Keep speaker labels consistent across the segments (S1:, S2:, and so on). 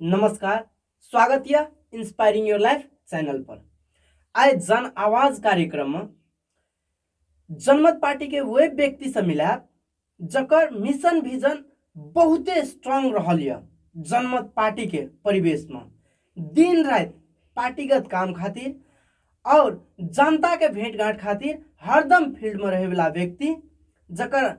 S1: नमस्कार, स्वागत यऽ इंस्पायरिंग your life channel पर। आइ जन आवाज कार्यक्रम में जनमत पार्टी के वही व्यक्ति से मिलायब जकर मिशन विजन बहुते स्ट्रांग रहल यऽ जनमत पार्टी के परिवेश में। दिन राति पार्टीगत काम खातिर और जनता के भेंट घाट खातिर हरदम फील्ड में रहे वाला व्यक्ति जकर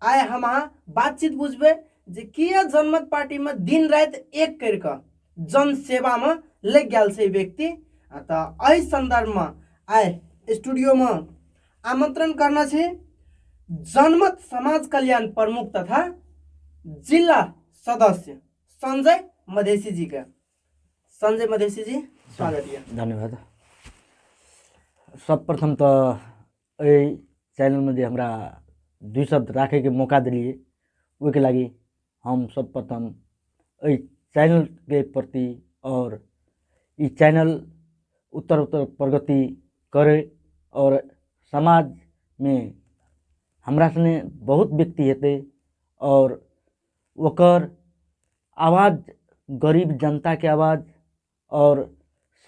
S1: आइ हम अहाँ बातचीत बुझबै जे किया जनमत पार्टी में दिन राति एक करि कऽ जन सेवा में लागि गेल छै व्यक्ति। तऽ एहि संदर्भ में आइ स्टूडियो में आमंत्रण करना छै जनमत समाज कल्याण प्रमुख तथा जिला सदस्य संजय मधेसी जी के। संजय मधेसी जी, स्वागत यऽ।
S2: धन्यवाद। सर्वप्रथम तऽ एहि चैनलमे जे हमरा दुई शब्द राखैके मौका देलियै ओहिके लागि हम सर्वप्रथम एहि चैनलके प्रति आओर ई चैनल उत्तर उत्तर प्रगति करै आओर समाजमे हमरा सने बहुत व्यक्ति हेतै आओर ओकर आवाज गरीब जनताके आवाज आओर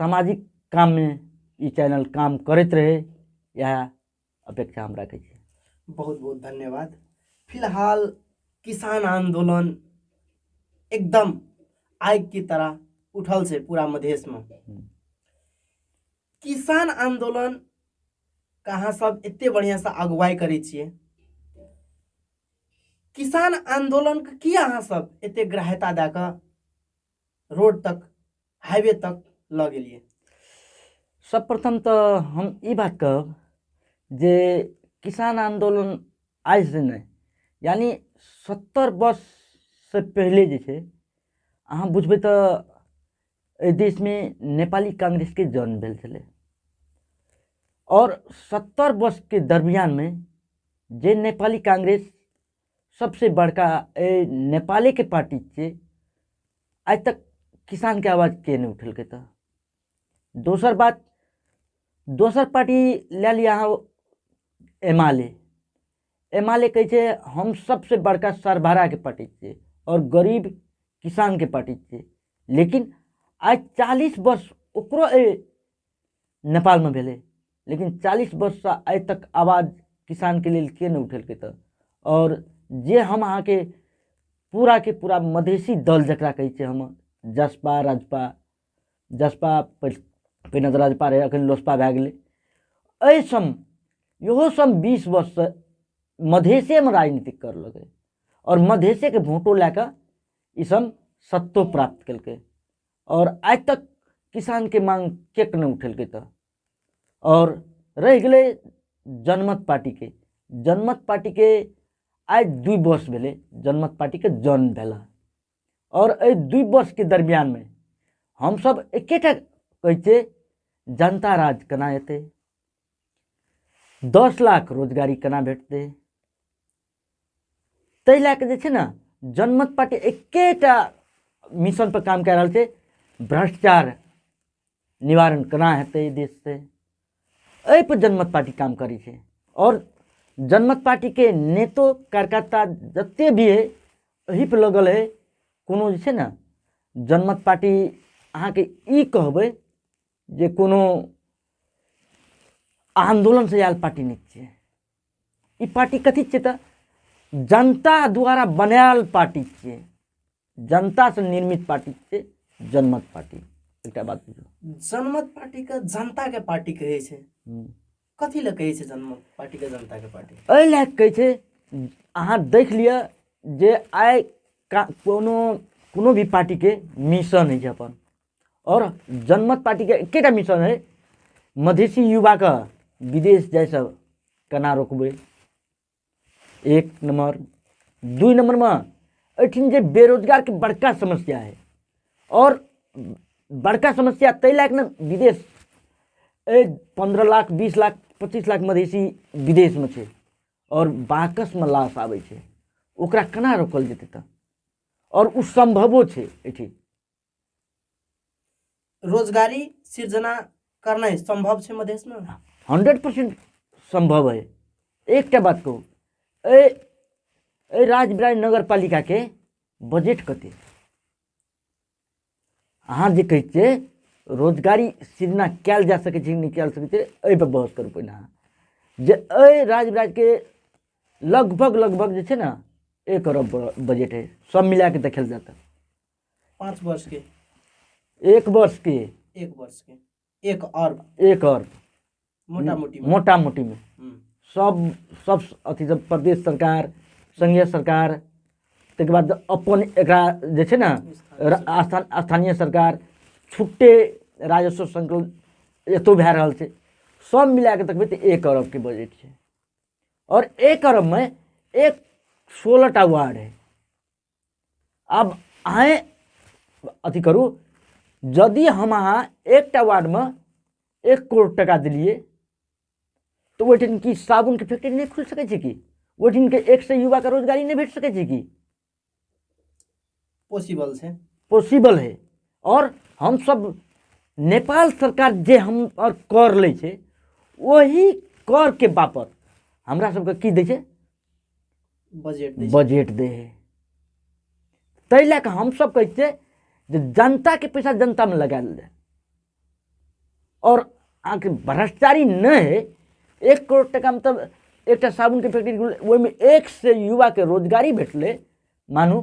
S2: सामाजिक काममे ई चैनल काम करैत रहै, इएह अपेक्षा हम राखै छी।
S1: बहुत बहुत धन्यवाद। फिलहाल किसान आंदोलन एकदम आग की तरह उठल छै पूरा मधेश में। किसान आंदोलन कहाँ सब एते बढ़िया से अगुवाई करै छियै, किसान आंदोलन के की अहाँ सब एते ग्राह्यता दए कऽ रोड तक हाईवे तक लऽ गेलियै?
S2: सर्वप्रथम तऽ हम ई बात कहब जे किसान आंदोलन आज से नहि, यानी 70 वर्ष से पहिले जे छै अहाँ बुझबै तऽ एहि देशमे नेपाली कांग्रेसके जन्म भेल छलै और 70 वर्षके दरमियानमे जे नेपाली कांग्रेस सबसे बड़का एहि नेपालेके पार्टी छै, आइ तक किसानके आवाज के नहि उठेलकै। तऽ दोसर बात, दोसर पार्टी लए लिअ अहाँ एमाले। एमाले कहै छै हम सबसे बड़का सरभराके पार्टी छियै और गरीब किसानके पार्टी छियै, लेकिन आइ 40 वर्ष ओकरो एहि नेपालमे भेलै, लेकिन 40 वर्षसँ आइ तक आवाज किसानके लेल के नहि उठेलकै। तऽ और जे हम अहाँके पूरा के पूरा मधेसी दल जकरा कहै छियै हम, जसपा राजपा, जसपा पहिने तऽ राजपा रहै, अखन लोसपा भए गेलै, एहि सब इहो सब 20 वर्षसँ मधेसेमे राजनीति करलकै और मधेसेके भोटो लए कऽ ई सब सत्तो प्राप्त केलकै और आइ तक किसानके मांग केक नहि उठेलकै। तऽ और रहि गेलै जनमत पार्टीके। जनमत पार्टीके आइ 2 वर्ष भेलै जनमत पार्टीके जन्म भेला और एहि 2 वर्षके दरमियानमे हमसब एकेटा कहै छियै, जनता राज केना एतै, 10 लाख रोजगारी केना भेटतै, ताहि लए कऽ जे छै ने जनमत पार्टी एकेटा मिशन पर काम कए रहल छै, भ्रष्टाचार निवारण केना हेतै देशसँ, एहिपर जनमत पार्टी काम करै छै। और जनमत पार्टीके नेतो कार्यकर्ता जते भी है एहिपर लगल है। कोनो जे छै ने जनमत पार्टी अहाँके ई कहबै जे कोनो आन्दोलनसँ आयल पार्टी नहि छियै, ई पार्टी कथी छियै तऽ जनता द्वारा बनायल पार्टी छियै, जनतासँ निर्मित पार्टी छियै जनमत पार्टी। एकटा बात बुझू,
S1: जनमत पार्टीके जनताके पार्टी कहै छै, कथी लए कहै छै जनमत पार्टीके जनताके पार्टी?
S2: एहि लए कहै छै, अहाँ देख लिअ जे आइ कोनो कोनो भी पार्टीके मिशन होइ छै अपन, और जनमत पार्टीके एकेटा मिशन है, मधेसी युवाके विदेश जाइसँ केना रोकबै, 1 नम्बर। 2 नम्बरमे एहिठाम जे बेरोजगारके बड़का समस्या है और बड़का समस्या ताहि लए कऽ ने विदेश एहि 15 लाख 20 लाख 25 लाख मधेसी विदेशमे छै और बाकसमे लाश आबै छै, ओकरा केना रोकल जेतै तऽ? और ओ सम्भवो छै एहिठाम।
S1: रोजगारी सिर्जना करनाइ सम्भव छै मधेशमे?
S2: 100% सम्भव है। एकटा बात कहू, एहि राजविराज नगरपालिकाके बजट कते? अहाँ जे कहै छियै रोजगारी सृजना कयल जा सकै छै नहि कयल सकै छै, एहिपर बहस करू पहिने अहाँ। जे एहि राज्य राज्यके लगभग लगभग जे छै ने 1 अरब बजट है, सब मिला के देखल जाता।
S1: 5 वर्ष के,
S2: 1 वर्ष के,
S1: 1 वर्ष के 1 अरब,
S2: 1 अरब
S1: मोटा मोटी,
S2: मोटा मोटी में सब सब अथी सब प्रदेश सरकार, संघीय सरकार, तकर बाद अपन एकरा जे छै ने स्थानीय सरकार, छुट्टे राजस्व संकलन एतो भए रहल छै, सब मिला के देखबै तऽ 1 अरब के बजट छै। और 1 अरब में 16टा वार्ड है। आब अहें अथी करू, यदि हम अहाँ एकटा वार्ड में 1 करोड़ टका दिलिए तऽ ओहिठाम की साबुनके फैक्ट्री नहि खुलि सकै छै की? ओहिठामके 100 युवाके रोजगारी नहि भेट सकै छै की?
S1: पॉसिबल छै,
S2: पॉसिबल है। और हम सब नेपाल सरकार जे हम और कर लै छै ओही कर के बापत हमरा सबके की दै छै?
S1: बजट दै छै।
S2: बजट दै है। ताहि लए कऽ हमसब कहै छियै जे जनताके पैसा जनतामे लगायल जाय। और अहाँके भ्रष्टाचारी नहि है, 1 करोड़ टकामे तऽ एकटा साबुनके फैक्ट्री खुललै, ओहिमे 100 युवाके रोजगारी भेटलै। मानू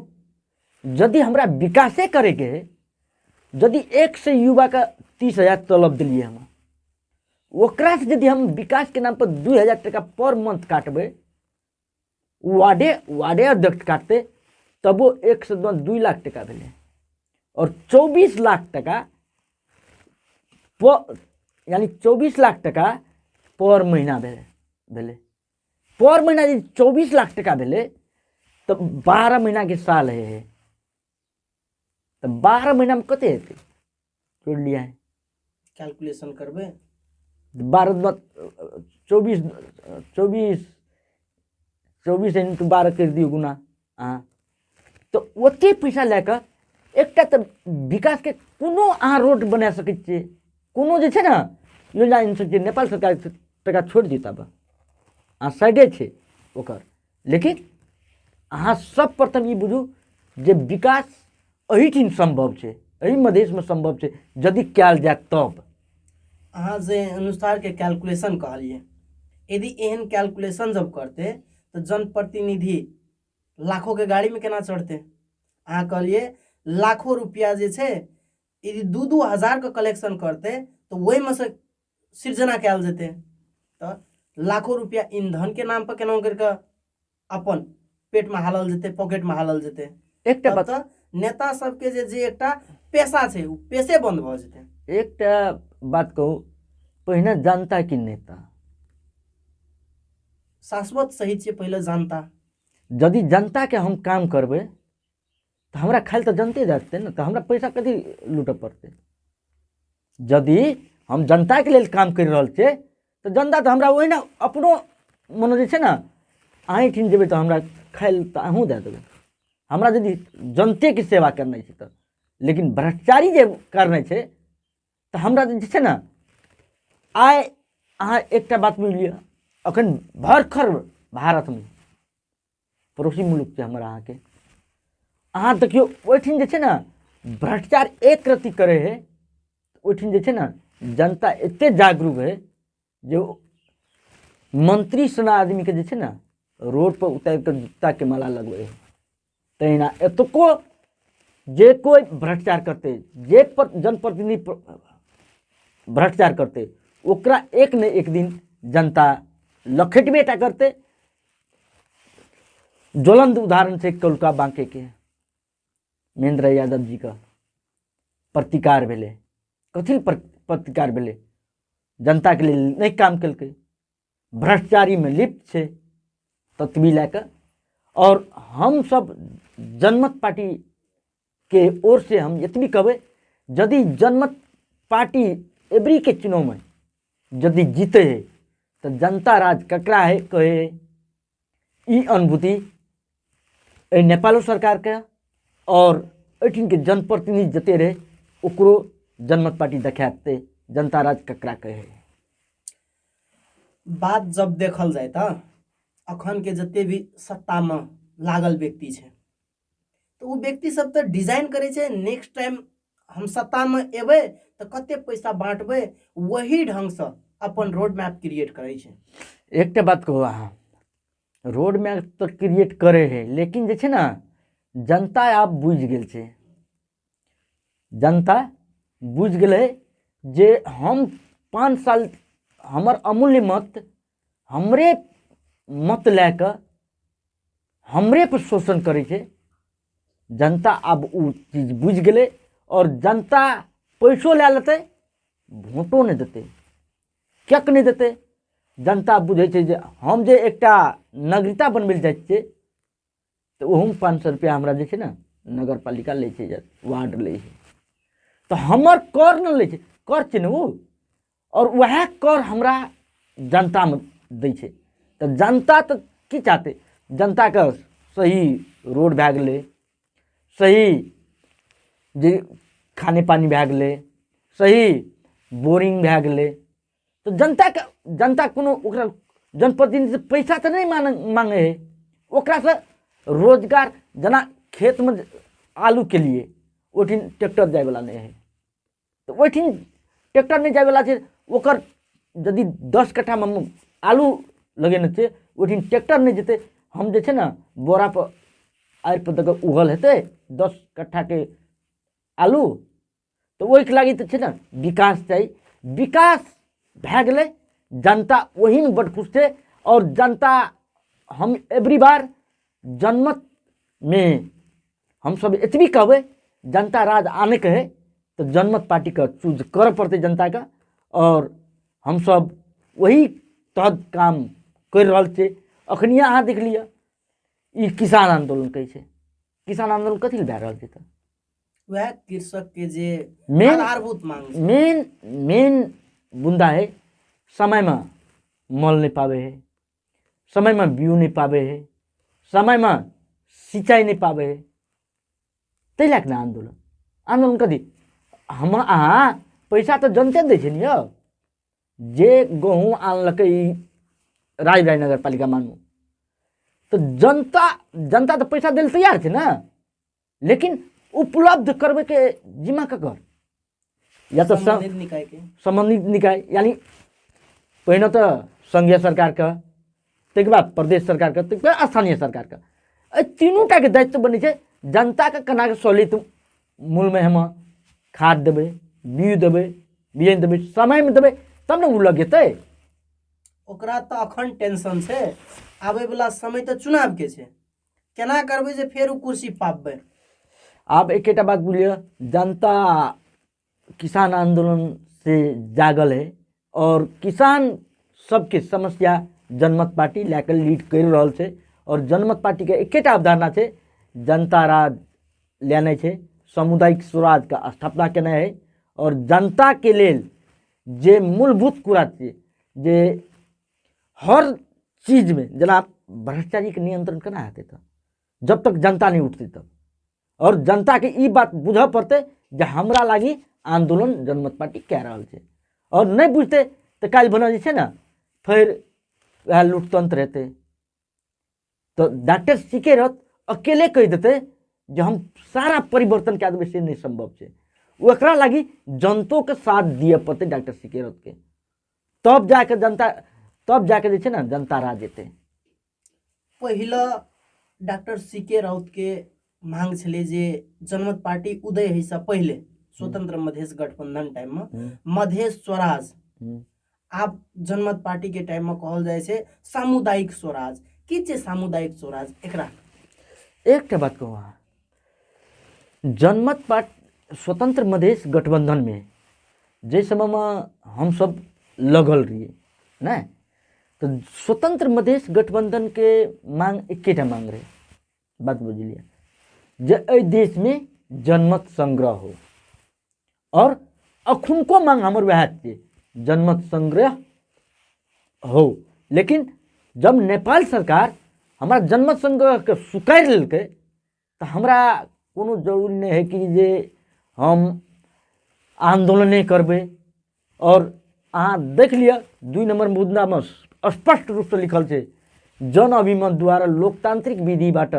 S2: यदि हमरा विकासे करैके है, यदि 100 युवाके 30,000 तलब दिलियै हम, ओकरासँ यदि हम विकासके नाम पर 2,000 टका पर मंथ काटबै, वार्डे वार्डे अध्यक्ष काटतै, तबो 1 से 2 लाख टका भेलै। और 24 लाख टका यानी 24 लाख टका पर महीना भेलै, भेलै पर महीना। यदि 24 लाख टका भेलै तऽ 12 महीनाके साल है, तऽ 12 महीनामे कते हेतै जोड़ि लिअ।
S1: कैलकुलेशन करबै।
S2: 12 24 24 24 इंटू 12 करि दियौ गुना अहाँ, तऽ ओते पैसा लए कऽ एकटा तऽ विकासके कोनो अहाँ रोड बना सकै छियै, कोनो जे छै ने योजना आनि सकै छियै। नेपाल सरकार टका छोड़ि दियौ, तब अहाँ साइडे छै ओकर। लेकिन अहाँ सब प्रथम ई बुझू जे विकास एहिठिन सम्भव छै, एहि मधेशमे सम्भव छै यदि कयल जाय तब।
S1: अहाँ जे अनुसारके कैलकुलेशन कहलियै, यदि एहन कैलकुलेशन जब करतै तऽ जनप्रतिनिधि लाखों के गाड़ी में केना चढ़तै? अहाँ कहलियै लाखों रुपया जे छै यदि 2-2 हजार के कलेक्शन करतै तऽ ओहिमे से सृजना कयल जेतै, तऽ लाखों रुपया ईंधन के नाम पर केना करिके अपन पेट में हालल जेतै, पॉकेट में हालल जेतै।
S2: एकटा बात,
S1: तऽ नेता सबके जे जे एकटा पेशा छै ओ पेशे बंद भऽ जेतै।
S2: एकटा बात कहू, पहिने जनता की नेता?
S1: शाश्वत सही छियै, पहिले जनता।
S2: यदि जनताके हम काम करबै तऽ हमरा खाइ तऽ जनते जातै ने, तऽ हमरा पैसा कथी लूटऽ पड़तै? यदि हम जनताके लेल काम करि रहल छियै तऽ जनता तऽ हमरा ओहिना अपनो मने जे छै ने, अहीँठिन जेबै तऽ हमरा खाइ लए तऽ अहूँ दए देबै हमरा, यदि जनतेके सेवा करनाइ छै तऽ। लेकिन भ्रष्टाचारी जे करनाइ छै तऽ हमरा जे छै ने, आइ अहाँ एकटा बात बुझि लिअ, अखन भरखर भारतमे पड़ोसी मुल्क छै हमर अहाँके, अहाँ देखियौ ओहिठिन जे छै ने भ्रष्टाचार एक रत्ती करै है, ओहिठिन जे छै ने जनता एते जागरूक है जे मंत्री सना आदमीके जे छै ने रोड पर उतारि कऽ जूताके माला लगबै है। तहिना एतुको जे कोइ भ्रष्टाचार करतै, जे जनप्रतिनिधि भ्रष्टाचार करतै, ओकरा एक ने एक दिन जनता लखेटबे टा करतै। ज्वलंत उदाहरण छै कलुका बांके के महेंद्र यादव जी का प्रतिकार भेलै। कथी प्रतिकार भेलै? जनता के लेल नहि काम केलकै, भ्रष्टाचारीमे लिप्त छै, ततबी लए कऽ। और हम सब जनमत पार्टी के ओर से हम एतबी कहबै, यदि जनमत पार्टी एबरी के चुनाव में यदि जीते है तो जनता राज ककरा है कहे, ई अनुभूति एहि नेपालो सरकार के और एहिठिन के जनप्रतिनिधि जते रहे ओकरो जनमत पार्टी देखाते जनता राज ककरा कहे।
S1: बात जब देखल जाय तऽ अखन के जते भी सत्ता में लागल व्यक्ति छै तऽ ओ व्यक्ति सब तऽ डिजाइन करै छै नेक्स्ट टाइम हम सत्तामे एबै तऽ कते पैसा बाँटबै, वही ढङ्गसँ अपन रोड मैप क्रिएट करै छै।
S2: एकटा बात कहू अहाँ, रोड मैप तऽ क्रिएट करै है, लेकिन जे छै ने जनता आब बुझि गेल छै, जनता बुझि गेलै जे हम 5 साल हमर अमूल्य मत हमरे मत लए कऽ हमरे पर शोषण करै छै। जनता आब ओ चीज बुझि गेलै और जनता पैसो लए लेतै, भोटो नहि देतै। किएक नहि देतै? जनता बुझै छै जे हम जे एकटा नागरिकता बनबै लए जाइ छियै तऽ ओहूमे 500 रुपैआ हमरा जे छै ने नगरपालिका लै छै, वार्ड लै छै, तऽ हमर कर नहि लै छै, कर छै ने ओ, और वएह कर हमरा जनतामे दै छै। तऽ जनता तऽ की चाहतै? जनताके सही रोड भए गेलै, सही जे खाने पानी भए गेलै, सही बोरिंग भए गेलै, तऽ जनताके जनता कोनो ओकरा जनप्रतिनिधि पैसा तऽ नहि मांगे है, ओकरासँ रोजगार। जेना खेतमे आलू के लिए ओहिठिन ट्रैक्टर जायवला नहि है, तऽ ओहिठिन ट्रैक्टर नहि जायवला छै, ओकर यदि 10 कट्ठामे हम आलू लगेने छियै, ओहिठिन ट्रैक्टर नहि जेतै, हम जे छै ने बोरा पर आड़ि पर दऽ कऽ उगल हेतै 10 कट्ठाके आलू, तऽ ओहिके लागि तऽ छै ने विकास चाही। विकास भए गेलै, जनता ओहीमे बड्ड खुश छै। और जनता हम एवरी बार जनमतमे हमसब एतबी कहबै, जनता राज आनैके है तऽ जनमत पार्टीके चूज करऽ पड़तै जनताके, और हमसब ओही तहत काम करि रहल छियै। अखनिये अहाँ देख लिअ, ई किसान आन्दोलन कहै छै, किसान आन्दोलन कथी लए भए रहल छै? तऽ
S1: वएह कृषक के जे
S2: मेन
S1: आधारभूत मांग छै।
S2: मेन मेन बुंदा है, समय में मल नहीं पावे है, समय में बीउ नहीं पावे है, समय में सिंचाई नहीं पावे है, ताहि लए कऽ ने आन्दोलन। आन्दोलन कथी? हम अहाँ पैसा तऽ जनते दै छै ने यौ। जे गहूँम आनलकै ई राजराज नगरपालिका मानू तऽ जनता जनता तऽ पैसा दै लए तैयार छै ने, लेकिन उपलब्ध करबैके जिम्मा ककर? या तऽ
S1: सम्बन्धित निकाय के,
S2: सम्बन्धित निकाय, यानी पहिने तऽ संघीय सरकारके, ताहिके बाद प्रदेश सरकारके, ताहिके बाद स्थानीय सरकारके, एहि तीनू टाके दायित्व बनै छै जनताके केना कऽ सहूलियत मूलमे हम खाद देबै, बीज देबै, बियैन देबै, समयमे देबै, तब ने ओ लगेतै।
S1: ओकरा तऽ अखन टेंशन छै, आबैवला समय तऽ चुनावके छै, केना करबै जे फेर ओ कुर्सी पाबबै?
S2: आब एकेटा बात बुझलियै, जनता किसान आंदोलन से जागल है और किसान सबके समस्या जनमत पार्टी लए कऽ लीड करि रहल छै। और जनमत पार्टीके एकेटा अवधारणा छै, जनता राज लेनाइ छै, सामुदायिक स्वराजके स्थापना केनाइ है, और जनताके लेल जे मूलभूत कुरा छै, जे हर चीजमे जेना भ्रष्टाचारीके नियंत्रण केना हेतै तऽ जब तक जनता नहि उठतै तब। और जनताके ई बात बुझऽ पड़तै जे हमरा लागि आन्दोलन जनमत पार्टी कए रहल छै, और नहि बुझतै तऽ काल्हि बना जे छै ने फेर वएह लूटतंत्र हेतै। तऽ डॉक्टर सीके रहत अकेले कहि देतै जे हम सारा परिवर्तन कए देबै, से नहि सम्भव छै। ओकरा लागि जनतोके साथ दिअ पड़तै डॉक्टर सीके रथके, तब जाके जनता, तब जाके जे छै ने जनता राज एतै।
S1: पहिला डॉक्टर सी के राउत के मांग छलै जे जनमत पार्टी उदय होइसँ पहिले स्वतंत्र मधेश गठबंधन टाइम में मधेश स्वराज, आब जनमत पार्टी के टाइम में कहल जाइ छै सामुदायिक स्वराज। की छै सामुदायिक स्वराज? एकरा
S2: एकटा बात कहू अहाँ, जनमत पार्टी स्वतंत्र मधेश गठबंधन में जाहि समय में हम सब लगल रहिए ने, तो स्वतंत्र मधेश गठबंधन के मांग एकेटा मांग रहे, बात बुझलिए, जे एहि देश में जनमत संग्रह हो। और अखुनको मांग हमर वएह छै, जनमत संग्रह हो। लेकिन जब नेपाल सरकार हमरा जनमत संग्रह के स्वीकार लेलकै तऽ हमरा कोनो जरूरी नहि है कि जे हम आन्दोलने करबै। और अहाँ देख लिअ, 2 नंबर मुद्दामे स्पष्ट रूपसँ लिखल छै, जन अभिमत द्वारा लोकतान्त्रिक विधिबाट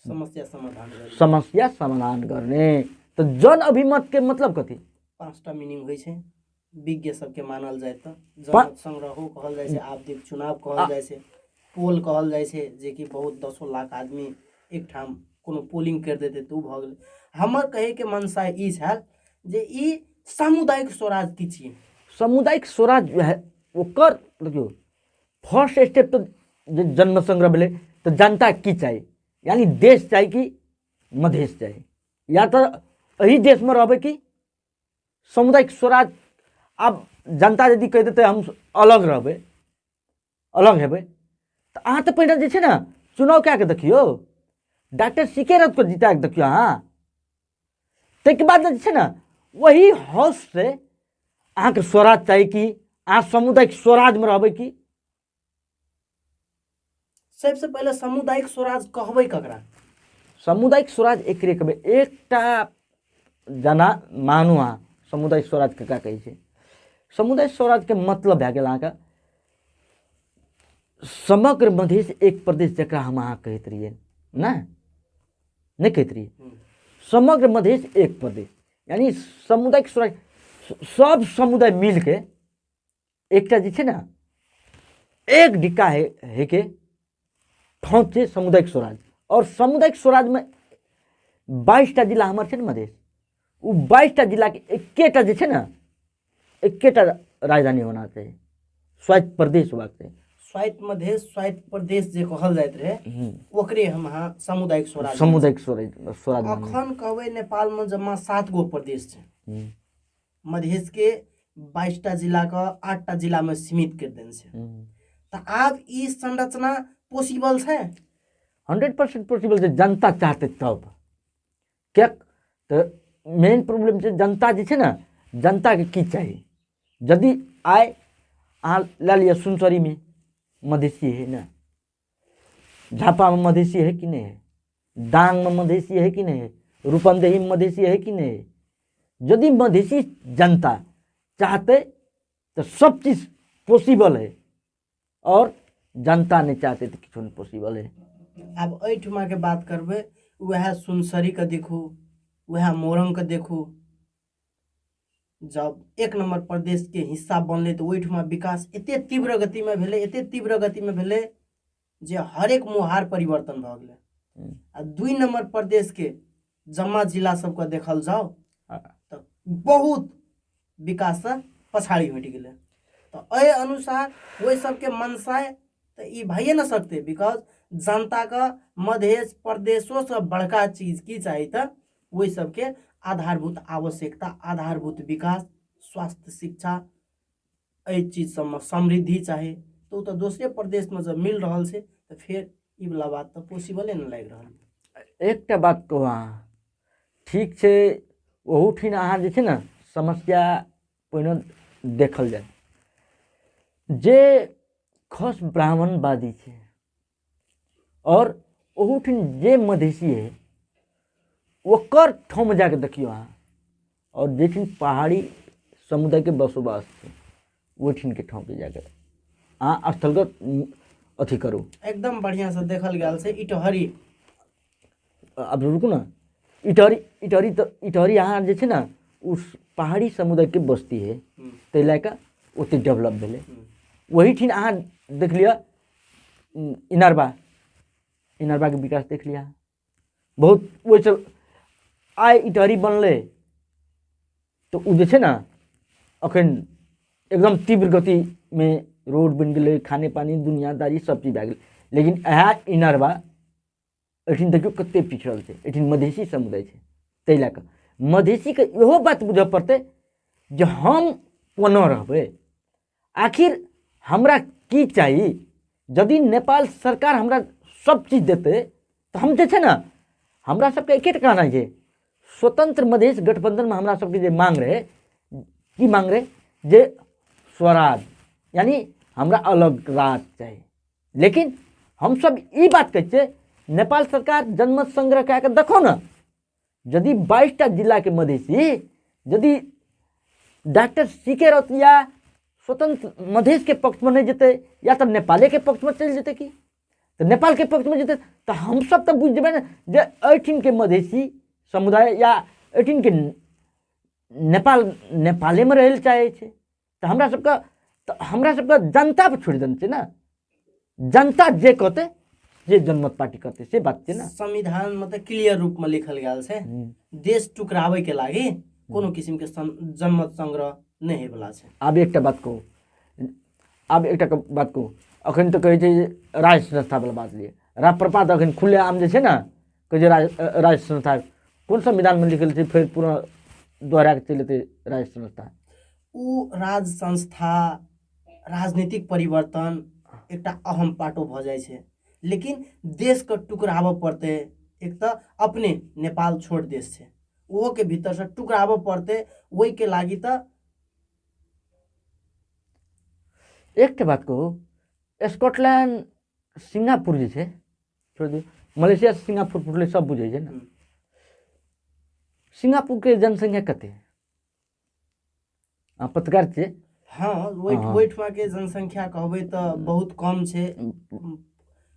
S1: समस्या समाधान गर्ने,
S2: समस्या समाधान गर्ने। तऽ जन अभिमत के मतलब कथी?
S1: 5टा मीनिंग होइ छै विज्ञ सबके मानल जाय तऽ जनमत संग्रहो कहल जाइ छै, आवधिक चुनाव कहल जाइ छै, पोल कहल जाइ छै, जेकि बहुत 10 लाख आदमी एकठाम कोनो पोलिंग करि देतै तऽ ओ भऽ गेलै। हमर कहैके मनसा ई छल जे ई सामुदायिक स्वराज की छियै?
S2: सामुदायिक स्वराज वएह ओकर देखियौ फर्स्ट स्टेप तऽ जे जनमत संग्रह भेलै तऽ जनता की चाही, यानी देश चाही कि मधेश चाही, या तऽ एहि देशमे रहबै कि सामुदायिक स्वराज। आब जनता यदि कहि देतै हम अलग रहबै, अलग हेबै, तऽ अहाँ तऽ पहिने जे छै ने चुनाव कए कऽ देखियौ, डॉक्टर सी के रथके जिता कऽ देखियौ अहाँ, ताहिके बाद जे छै ने वही हाउससँ अहाँके स्वराज चाही कि अहाँ सामुदायिक स्वराजमे रहबै कि।
S1: सबसे पहिले सामुदायिक स्वराज कहबै ककरा?
S2: सामुदायिक स्वराज एकरे कहबै, एकटा जना मानू अहाँ सामुदायिक स्वराज ककरा कहै छै। सामुदायिक स्वराजके मतलब भए गेल अहाँके समग्र मधेश एक प्रदेश, जकरा हम अहाँ कहैत रहियै ने, नहि कहैत रहियै समग्र मधेश एक प्रदेश, यानी सामुदायिक स्वराज सब समुदाय मिलके एकटा जे छै ने एक डिक्का हे के ठाँव छै सामुदायिक स्वराज। और सामुदायिक स्वराजमे 22टा जिला हमर छै ने मधेश, ओ 22टा जिलाके एकेटा जे छै ने एकेटा राजधानी होना चाही, स्वायत्त प्रदेश होबाक चाही।
S1: स्वायत्त मधेश, स्वायत्त प्रदेश जे कहल जाइत रहे ओकरे हम अहाँ सामुदायिक स्वराज,
S2: सामुदायिक स्वराज।
S1: अखन कहबै नेपालमे जम्मा 7 गो प्रदेश छै, मधेश के 22टा जिला के 8टा जिला में सीमित कर देने छै, तऽ आब ई संरचना पॉसिबल छै?
S2: 100% पॉसिबल छै, जनता चाहते तब। किएक तऽ मेन प्रॉब्लम छै जनता जे छै ने, जनताके की चाही। यदि आइ अहाँ लए लिअ सुनसरीमे मधेसी है ने, झापामे मधेसी है कि नहि है, दाङमे मधेसी है कि नहि है, रूपन्देहीमे मधेसी है कि नहि है, यदि मधेसी जनता चाहते तऽ सब चीज पॉसिबल है, और जनता नहीं चाहते तऽ किछो नहीं पॉसिबल है।
S1: आब एहिठुमाके बात करबै, वएह सुनसरीके देखू, वएह मोरंगके देखू, जब 1 नंबर प्रदेश के हिस्सा बनलै तऽ ओहिठुमा विकास एते तीव्र गतिमे भेलै, एते तीव्र गतिमे भेलै जे हरेक मुहार परिवर्तन भऽ गेलै। आ 2 नंबर प्रदेश के जम्मा जिला सबके देखल जाओ तऽ बहुत विकाससँ पछाड़ी हटि गेलै। तऽ एहि अनुसार ओहि सबके मनसाय तऽ ई भइए नहि सकतै, because जनताके मधेश प्रदेशोसँ बड़का चीज की चाही तऽ ओहि सबके आधारभूत आवश्यकता, आधारभूत विकास, स्वास्थ्य, शिक्षा, एहि चीज सबमे समृद्धि चाही। तऽ ओ तऽ दोसरे प्रदेशमे जब मिल रहल छै तऽ फेर ई वला बात तऽ पॉसिबले नहि लागि रहल।
S2: एकटा बात कहू अहाँ, ठीक छै, ओहूठिन अहाँ जे छै ने समस्या पहिने देखल जाय, जे खस ब्राह्मणवादी छै और ओहूठिन जे मधेसी है ओकर ठाम जाके देखियौ अहाँ, और जेठिन पहाड़ी समुदायके बसोबास छै ओहिठिनके ठामके जाके अहाँ स्थलगत अथी करू।
S1: एकदम बढ़िआँसँ देखल गेल छै इटहरी।
S2: आब रुकू ने, इटहरी, इटहरी तऽ इटहरी अहाँ जे छै ने ओ पहाड़ी समुदायके बस्ती है, ताहि लए कऽ ओतेक डेवलप भेलै। ओहिठिन अहाँ देख लिअ इनरबा, इनरबाके विकास देख लिअ बहुत। ओहिसँ आइ इटहरी बनलै तऽ ओ जे छै ने अखन एकदम तीव्र गतिमे रोड बनि गेलै, खाने पानी दुनियादारी सब चीज भए गेलै। लेकिन इएह इनरबा एहिठिन देखियौ कतेक पिछड़ल छै, एहिठिन मधेसी समुदाय छै। ताहि लए कऽ मधेसीके इहो बात बुझऽ पड़तै जे हम कोना रहबै, आखिर हमरा की चाही। यदि नेपाल सरकार हमरा सब चीज देतै तऽ हम जे छै ने, हमरा सबके एकेटा कहना छै, स्वतंत्र मधेश गठबंधनमे हमरा सबके जे मांग रहै, की मांग रहै, जे स्वराज, यानी हमरा अलग राज चाही। लेकिन हमसब ई बात कहै छियै, नेपाल सरकार जनमत संग्रह कए कऽ देखो ने, यदि 22टा जिलाके मधेसी यदि डॉक्टर सी के रौत या स्वतंत्र मधेशके पक्षमे नहि जेतै या तऽ नेपालेके पक्षमे चलि जेतै की, तऽ नेपालके पक्षमे जेतै तऽ हमसब तऽ बुझि जेबै ने जे एहिठिनके मधेसी समुदाय या एहिठिनके नेपाल नेपालेमे रहै लए चाहै छै। तऽ हमरा सबके तऽ हमरा सबके जनता पर छोड़ि देने छै ने, जनता जे कहतै जे जनमत पार्टी कहतै से बात छै ने।
S1: संविधान में तऽ क्लियर रूप में लिखल गेल छै देश टुकराबै के लागि कोनो किसिम के जनमत संग्रह नहि होइवला छै।
S2: आब एकटा बात कहू, आब एकटा बात कहू, अखन तऽ कहै छै जे राज्य संस्थावला बात लिए राप्रपा तऽ अखन खुले आम जे छै ने कहै छै राज्य संस्था कोन संविधानमे लिखल छै, फेर पूरा दोहरा कऽ चलि एतै राज्य संस्था।
S1: ओ राज्य संस्था राजनीतिक परिवर्तन एकटा अहम पाटो भऽ जाइ छै, लेकिन देशके टुकराबऽ पड़तै। एक तऽ अपने नेपाल छोट देश छै, ओहोके भीतरसँ टुकराबऽ पड़तै, ओहिके लागि तऽ
S2: एकटा बात कहू, स्कॉटलैंड सिंगापुर जे छै छोड़ि दियौ, मलेशिया सिंगापुर फुटलै सब बुझै छै ने। सिंगापुरके जनसंख्या कते? अहाँ पत्रकार छियै।
S1: हँ, ओहिठुमाके जनसंख्या कहबै तऽ बहुत कम छै।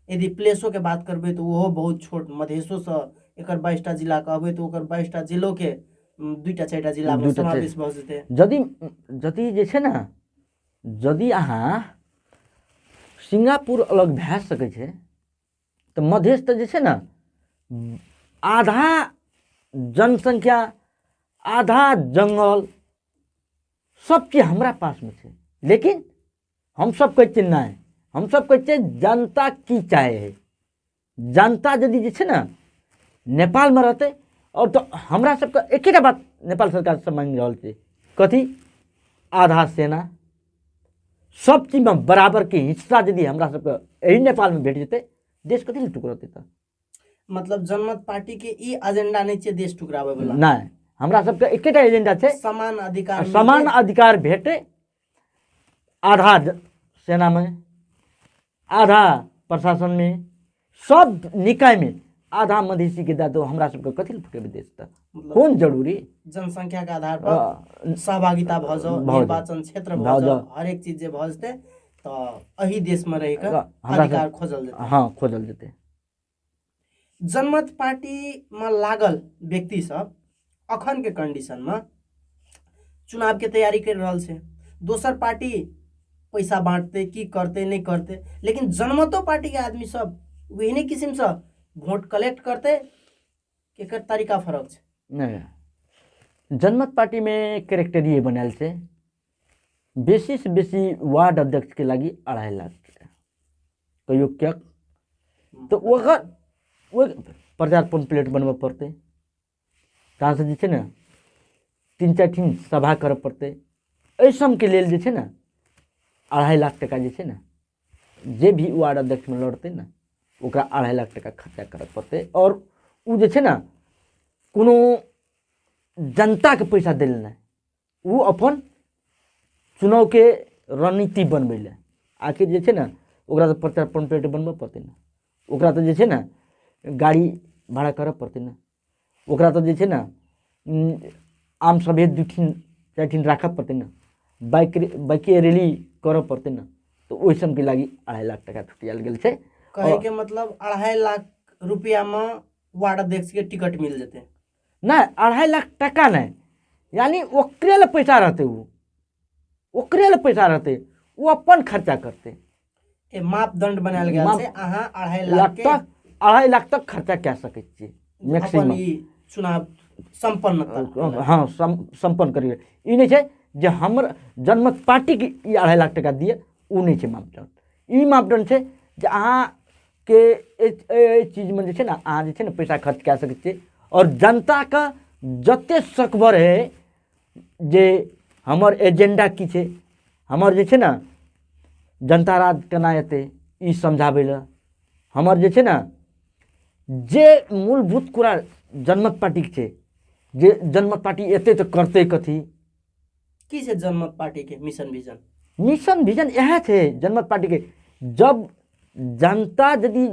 S1: यदि प्लेसोके बात करबै तऽ ओहो बहुत छोट, मधेशोसँ एकर 22टा जिला कहबै तऽ ओकर 22टा जिलोके 2टा 4टा जिलामे समावेश भऽ जेतै।
S2: यदि यदि जे छै ने, यदि अहाँ सिंगापुर अलग भए सकै छै तऽ मधेश तऽ जे छै ने आधा जनसंख्या आधा जंगल सब चीज हमरा पासमे छै, लेकिन हमसब कहै छियै नहि, हमसब कहै छियै जनता की चाहे है। जनता यदि जे छै ने नेपालमे रहतै और तऽ हमरा सबके एकेटा बात नेपाल सरकारसँ मांगि रहल छै, कथी? आधा सेना सब चीजमे बराबरके हिस्सा यदि हमरा सबके एहि नेपालमे भेट जेतै, देश कथी लए टुकड़तै? तऽ
S1: मतलब जनमत पार्टी के ई एजेंडा नहीं छै देश टुकराबै वाला।
S2: नहीं, हमरा सबके एकेटा एजेंडा छै,
S1: समान अधिकार,
S2: समान अधिकार भेटे, आधा सेना में, आधा प्रशासन में, सब निकाय में आधा मधेसी के दऽ दो, हमरा सबके कथी लए फुटेबै देश? तऽ कोन जरूरी?
S1: जनसंख्या के आधार पर सहभागिता भऽ जाओ, निर्वाचन क्षेत्र भऽ जाओ, हरेक चीज जे भऽ जेतै तऽ एहि देश में रहि कऽ अधिकार खोजल जेतै।
S2: हाँ, खोजल जेतै।
S1: जनमत पार्टी में लागल व्यक्ति सब अखन के कंडीशन में चुनाव के तैयारी कर रहल छै। दोसर पार्टी पैसा बांटते की करते नहीं करते, लेकिन जनमतो पार्टी के आदमी सब ओहने किसिम से वोट कलेक्ट करते, एकर तरीका फरक छै।
S2: नहीं, जनमत पार्टी में कैरेक्टर ये बनायल छै, बेसी से बेसी वार्ड अध्यक्ष के लागि 2.5 लाख टका कहियो क्या तऽ ओकर ओहि प्रचार पम्पलेट बनबऽ पड़तै, तहन से जे छै ने 3-4 ठीन सभा करऽ पड़तै। एहि सबके लेल जे छै ने 2.5 लाख टका जे छै ने जे भी वार्ड अध्यक्षमे लड़तै ने ओकरा 2.5 लाख टका खर्चा करऽ पड़तै। और ओ जे छै ने कोनो जनताके पैसा दै लए नहि, ओ अपन चुनावके रणनीति बनबै लए। आखिर जे छै ने ओकरा तऽ प्रचार पम्पलेट बनबऽ पड़तै ने, ओकरा तऽ जे छै ने गाड़ी भाड़ा करऽ पड़तै ने, ओकरा तऽ जे छै ने आम सभे 2 ठीन 4 ठीन राखऽ पड़तै ने, बाइके रैली करऽ पड़तै ने, तऽ ओहि सबके लागि 2.5 लाख टका छुटियाल गेल छै।
S1: कहै के मतलब 2.5 लाख रुपया में वार्ड अध्यक्ष के टिकट मिल जेतै?
S2: नहि, 2.5 लाख टका नहि, यानी ओकरे लए पैसा रहतै, ओ ओकरे लए पैसा रहतै, ओ अपन खर्चा करतै।
S1: ए मापदंड बनायल गेल छै, अहाँ 2.5 लाख
S2: तक 2.5 लाख तक खर्चा कए सकै छियै मैक्सिमम।
S1: ई चुनाव सम्पन्न तक।
S2: हाँ, सम्पन्न करियै। ई नहि छै जे हमर जनमत पार्टीके ई 2.5 लाख टका दिअ, ओ नहि छै मापदंड। ई मापदंड छै जे अहाँके एहि चीजमे जे छै ने अहाँ जे छै ने पैसा खर्च कए सकै छियै। और जनताके जते सकबर है जे हमर एजेंडा की छै, हमर जे छै ने जनता राज केना एतै ई समझाबै लए, हमर जे छै ने जे मूलभूत कुरा जनमत पार्टीके छै, जे जनमत पार्टी एतै तऽ करतै कथी?
S1: की छै जनमत पार्टीके मिशन विजन?
S2: मिशन विजन इएह छै जनमत पार्टीके, जब जनता यदि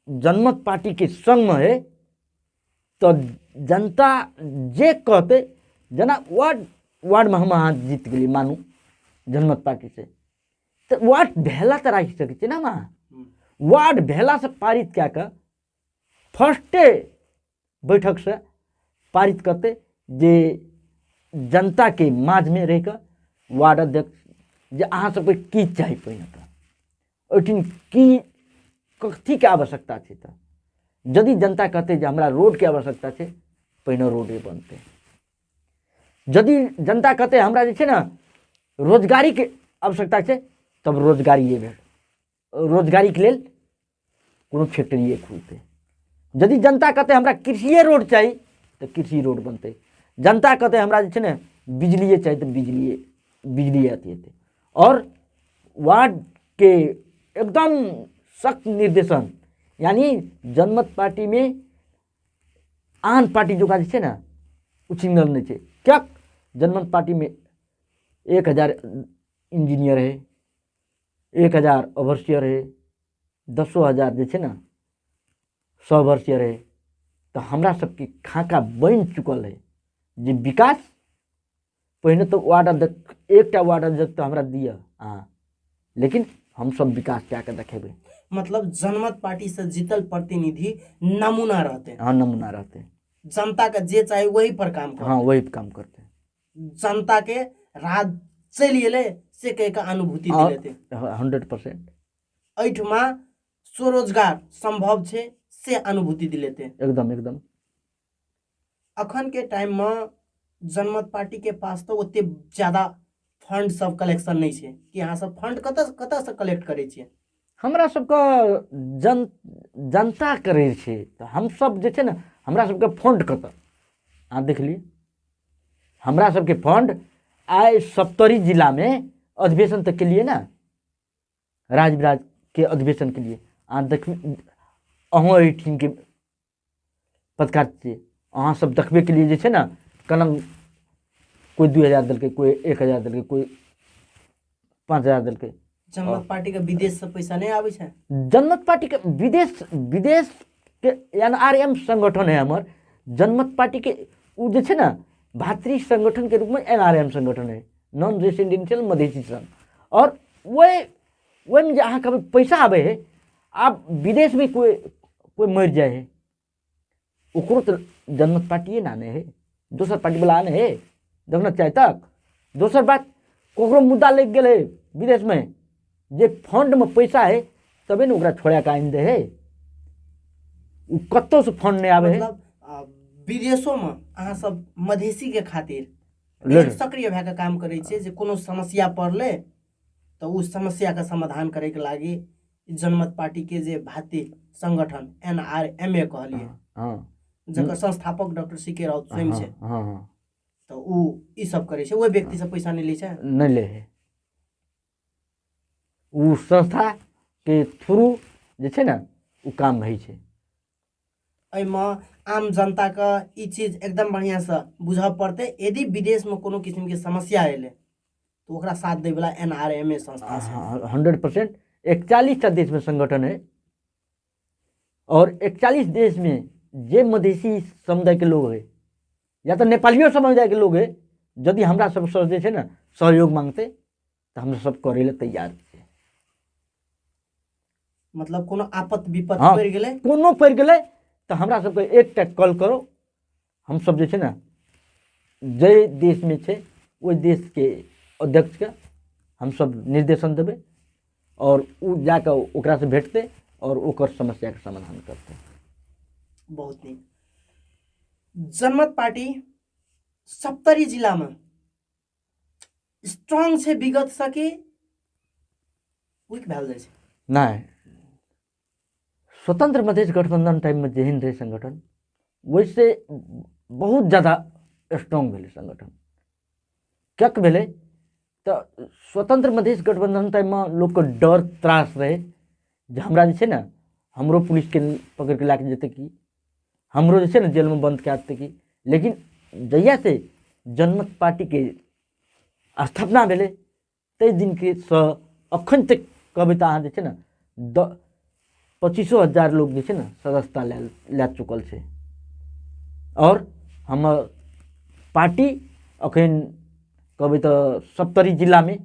S2: जनमत पार्टीके संगमे है तऽ जनता जे कहतै, जेना वार्डमे हम अहाँ जीत गेलियै मानू जनमत पार्टीसँ, तऽ वार्ड भेला तऽ राखि सकै छियै ने हम अहाँ। वार्ड भेलासँ पारित कए कऽ फर्स्टे बैठकसँ पारित करतै जे जनताके माझमे रहि कऽ वार्ड अध्यक्ष जे अहाँ सबके की चाही, पहिने तऽ ओहिठाम की कथीके आवश्यकता छै। तऽ यदि जनता कहतै जे हमरा रोडके आवश्यकता छै, पहिने रोडे बनतै। यदि जनता कहतै हमरा जे छै ने रोजगारीके आवश्यकता छै, तब रोजगारिए भेट, रोजगारीके लेल कोनो फैक्ट्रिए खुलतै। यदि जनता कहतै हमरा कृषिए रोड चाही, तऽ कृषि रोड बनतै। जनता कहतै हमरा जे छै ने बिजलिए चाही, तऽ बिजलिए अथी हेतै। आओर वार्डके एकदम सख्त निर्देशन, यानी जनमत पार्टीमे आन पार्टी जकाँ जे छै ने उछिनल नहि छै। किएक जनमत पार्टीमे 1000 इंजीनियर है, 1000 ओवरसियर है, 10,000 जे छै ने 100 वर्षीय है। तऽ हमरा सबके खाका बनि चुकल है जे विकास। पहिने तऽ वार्ड अध्यक्ष, एकटा वार्ड अध्यक्ष तऽ हमरा दिअ अहाँ, लेकिन हमसब विकास कए कऽ देखेबै।
S1: मतलब जनमत पार्टी से जीतल प्रतिनिधि नमूना रहते।
S2: हाँ, नमूना रहते।
S1: जनता के जे चाही वही पर काम करते।
S2: हाँ, वही पर काम करते।
S1: जनता के राज चलि एलै से कहि कऽ अनुभूति दिलेते।
S2: 100%।
S1: एहिठमा स्वरोजगार सम्भव छै से अनुभूति दिलेते।
S2: एकदम एकदम।
S1: अखन के टाइम में जनमत पार्टी के पास तो ओते ज्यादा फंड सब कलेक्शन नहीं छै कि अहाँ सब फंड कतऽ कतऽ से कलेक्ट करै छियै?
S2: हमरा सबके जनता करै छै, तऽ हमसब जे छै ने हमरा सबके फंड कतऽ, अहाँ देखलियै हमरा सबके फंड आइ सप्तरी जिलामे अधिवेशन तऽ केलियै ने, राजविराज के अधिवेशन के लिए। अहाँ देख, अहूँ एहिठामके पत्रकार छियै, अहाँ सब देखबे के लिए जे छै ने कलम कोइ 2000 देलकै, कोइ 1000 देलकै, कोइ 5000 देलकै।
S1: जनमत पार्टी के विदेश से पैसा नहीं आबै छै?
S2: जनमत पार्टी के विदेश के NRM संगठन है हमर। जनमत पार्टी के उ जे छै ने भातृ संगठन के रूप में NRM संगठन है, नॉन रेसिडेंशियल मधेसी संघ। और वही में जे अहाँ कहबै पैसा आबै है, आब विदेश में कोई मरि जाइ है, ओकरो तऽ जनमत पार्टिए ने आनै है, दोसर पार्टी वाला आनै है देखना चाहे तक। दोसर बात, ककरो मुद्दा लागि गेल है विदेशमे, जे फंडमे पैसा है तबे ने ओकरा छोड़ा कऽ आनि दै है, ओ कतहुसँ फंड नहि आबै है।
S1: मतलब विदेशोमे अहाँ सब मधेसी के खातिर सक्रिय भए कऽ काम करै छियै, जे कोनो समस्या पड़लै तऽ ओ समस्याके समाधान करैके लागि जनमत पार्टी के जे भातृ संगठन NRMA कहलियै, जकर संस्थापक डॉक्टर सी.के. राउत स्वयं छै, तऽ ओ ई सब करै छै। ओहि व्यक्ति से पैसा नहि लै छै?
S2: नहि लै है। ओ संस्था के थ्रू जे छै ने ओ काम होइ छै।
S1: एहिमे आम जनताके ई चीज एकदम बढ़िआँसँ बुझऽ पड़तै, यदि विदेशमे कोनो किसिमके समस्या एलै तऽ ओकरा साथ दैवला NRMA संस्था छै।
S2: 100%। 41टा देशमे संगठन है, और 41 देश में जे मधेसी समुदाय के लोग है या तो नेपालियो समुदाय के लोग है, यदि हमरा सबसँ जे छै ने सहयोग मांगते तऽ हम सब करै लए तैयार छियै।
S1: मतलब कोनो आपत विपत पड़ि गेलै,
S2: कोनो पड़ि गेलै तऽ हमरा सबके एकटा कॉल करो, हम सब जे छै ने जाहि देशमे छै ओहि देशके अध्यक्षके हम सब निर्देशन देबै, और ओ जाकऽ ओकरासँ भेटतै और ओकर समस्याके समाधान करतै।
S1: बहुत नीक। जनमत पार्टी सप्तरी जिलामे स्ट्रॉन्ग छै विगत से कि वीक भेल जाइ छै?
S2: नहि, स्वतंत्र मधेश गठबंधन टाइममे जेहन रहै संगठन, ओहिसँ बहुत ज्यादा स्ट्रॉन्ग भेलै संगठन। किएक भेलै तऽ स्वतंत्र मधेश गठबंधन टाइममे लोकके डर त्रास रहै जे हमरा जे छै ने हमरो पुलिसके पकड़िके लए कऽ जेतै की, हमरो जे छै ने जेलमे बन्द कए देतै की। लेकिन जहियासँ जनमत पार्टीके स्थापना भेलै ताहि दिनके सँ अखन तक कहबै तऽ अहाँ जे छै ने 25,000 लोक जे छै ने सदस्यता लए चुकल छै। और हमर पार्टी अखन कहबै तऽ सप्तरी जिलामे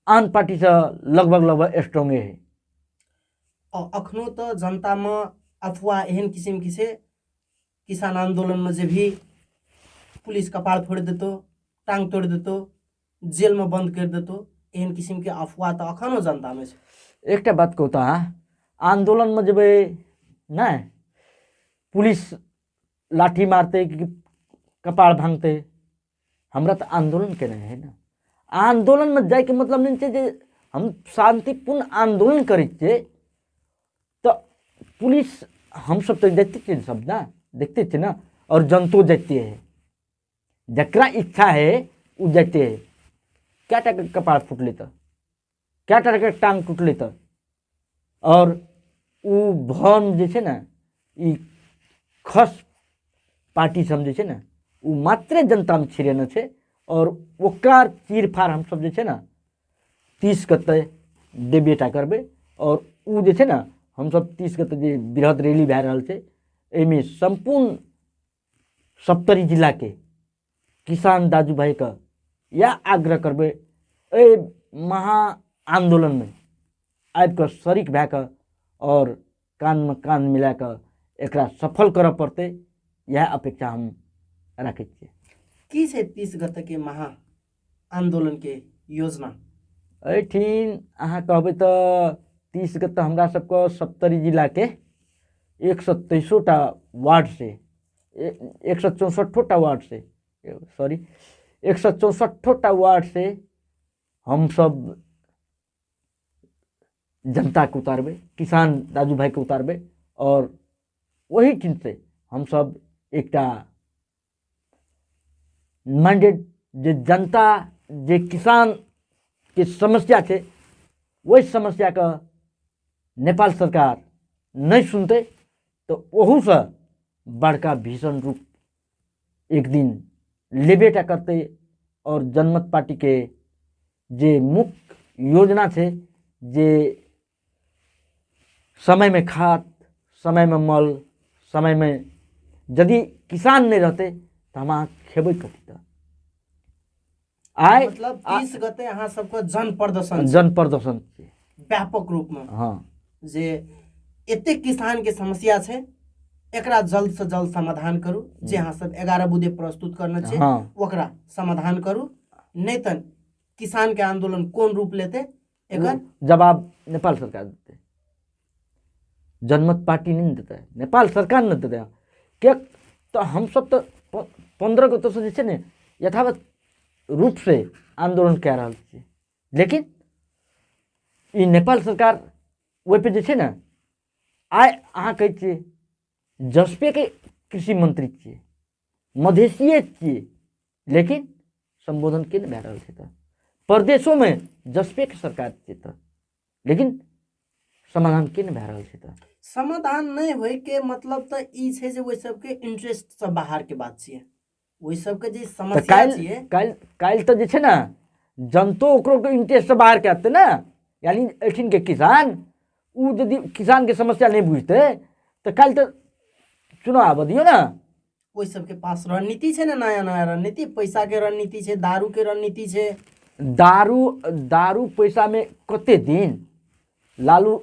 S2: आन पार्टीसँ लगभग लगभग स्ट्रॉन्गे है।
S1: अखनो तऽ जनतामे अफवाह एहन किसिमके छै, किसान आन्दोलनमे जे भी पुलिस कपार फोड़ि देतौ, टांग तोड़ि देतौ, जेलमे बंद करि देतौ। एहन किसिमके अफवाह तऽ अखनो जनतामे छै।
S2: एकटा बात कहू तऽ अहाँ आन्दोलनमे जेबै नहि, पुलिस लाठी मारतै कि कपार भांगतै? हमरा तऽ आन्दोलन केनाइ है ने। आन्दोलनमे जाइके मतलब नहि छै जे हम शान्तिपूर्ण आन्दोलन करै छियै तऽ पुलिस, हमसब तऽ देखते छियै सब ने, देखते छियै ने, और जनतो जाइते है, जकरा इच्छा है ओ जाइते है। कए टाके कपार फुटलै तऽ, कए टाके टांग टूटलै तऽ, और ओ भन जे छै ने, ई खस पार्टी सब जे छै ने, ओ मात्रे जनतामे छिड़ेने छै, और ओकर चीरफाड़ हमसब जे छै ने 30 गते देबे टा करबै। और ओ जे छै ने हमसब 30 गते जे बृहद रैली भए रहल छै, एहिमे सम्पूर्ण सप्तरी जिलाके किसान दाजु भाइके इएह आग्रह करबै, एहि महा आन्दोलनमे आबिकऽ शरीक भए कऽ और कानमे कान मिला कऽ एकरा सफल करऽ पड़तै, इएह अपेक्षा हम राखै छियै।
S1: की छै 30 गतेके महा आन्दोलनके योजना?
S2: एहिठिन अहाँ कहबै तऽ 30 गते हमरा सबके सप्तरी जिलाके 123 वार्ड से, 164 वार्ड से, सॉरी, 164 वार्ड से हमसब जनता के उतारबै, किसान दाजू भाई के उतारबै, और वही ठिन से हमसब एकटा मैंडेट जे जनता जे किसान के समस्या छै ओहि समस्या के नेपाल सरकार नहि सुनतै तऽ ओहूसँ बड़का भीषण रूप एक दिन लेबे टा करतै। और जनमत पार्टी के जे मुख्य योजना छै जे समय में खाद, समय में मल, समय में यदि किसान नहीं रहते तो हम अहाँ खेबै कथी? तऽ आइ
S1: मतलब 30 गते अहाँ सबके जन प्रदर्शन,
S2: जन प्रदर्शन
S1: व्यापक रूप में,
S2: हाँ,
S1: जे एते किसान के समस्या छै एकरा जल्द से जल्द समाधान करू, जे अहाँ सब 11 बुदे प्रस्तुत करने छै,
S2: हाँ,
S1: ओकरा समाधान करू, नहीं तऽ किसान के आंदोलन कोन रूप लेते एकर
S2: जवाब नेपाल सरकार देते, जनमत पार्टी नहीं देते, नेपाल सरकार नहीं देते। क्या तो हम सब तो 15 गते से जे छै ने यथावत रूप से आंदोलन कए रहल छी, लेकिन ई नेपाल सरकार ओहि पे जे छै ने, आइ अहाँ कहै छियै जसपे के कृषि मंत्री छियै, मधेसिये छियै, लेकिन संबोधन के नहि भए रहल छै। तऽ प्रदेशोमे जसपे के सरकार छियै तऽ, लेकिन समाधान के नहि भए रहल छै। तऽ
S1: समाधान नहि होय के मतलब तऽ ई छै जे ओहि सबके इंटरेस्ट से बाहर के बात छियै, ओहि सबके जे समस्या छियै।
S2: काल्हि तऽ जे छै ने जनतो ओकरो इंटरेस्ट से बाहर के आते ने, यानी एहिठिन के किसान उ यदि किसान के समस्या नहीं बुझते तऽ काल्हि तऽ चुनाव आबऽ दियौ ने।
S1: ओहि सबके पास रणनीति छै ने, नया नया रणनीति, पैसा के रणनीति छै, दारू के रणनीति छै।
S2: दारू पैसा में कते दिन लालू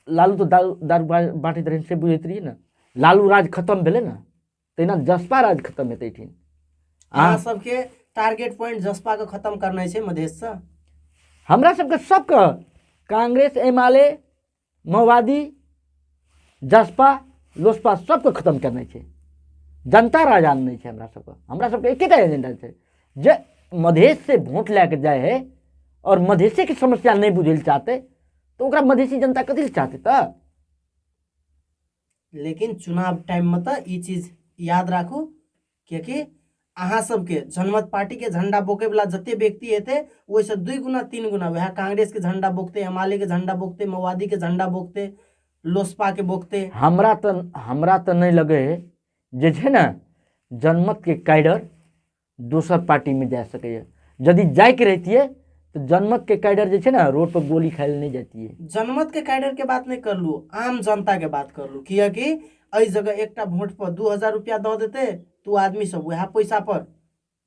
S2: लालू तो दारू बाँटैत रहै से बुझैत रहियै ने, लालू राज खत्म भेलै ने, तहिना जसपा राज खत्म हेतै एहिठिन।
S1: अहाँ सबके टारगेट पॉइंट जसपा के खत्म करनाइ छै मधेश से।
S2: हमरा सबके सबके कांग्रेस, एमाले, माओवादी, जसपा, लोसपा सबके खत्म करनाइ छै। जनता राज आननाइ छै हमरा सबके। हमरा सबके एकेटा एजेंडा छै जे मधेश से वोट लए के जाइ है और मधेशे के समस्या नहीं बुझै लए चाहते तो ओकरा मधेशी जनता कथी लए चाहते। तऽ
S1: लेकिन चुनाव टाइम में तऽ ई चीज याद राखू, कियाकि अहाँ सबके जनमत पार्टी के झंडा बोके वाला जते व्यक्ति हेतै ओहिसँ 2 गुना 3 गुना वएह कांग्रेस के झंडा बोकते, एमाले के झंडा बोकते, माओवादी के झंडा बोकते, लोसपा के बोकते।
S2: हमरा तऽ नहीं लगे है जे छै ने जनमत के कैडर दोसर पार्टी में जा सकैए। यदि जाइके रहितियै तो जनमत के कैडर जे छै ने रोड पर गोली खाइ लए नहीं जातियै।
S1: जनमत के कैडर के बात नहीं करलू, आम जनता के बात करलू, कियाकि एहि जगह एकटा वोट पर 2000 रुपया दऽ देते तो आदमी सब वएह पैसा पर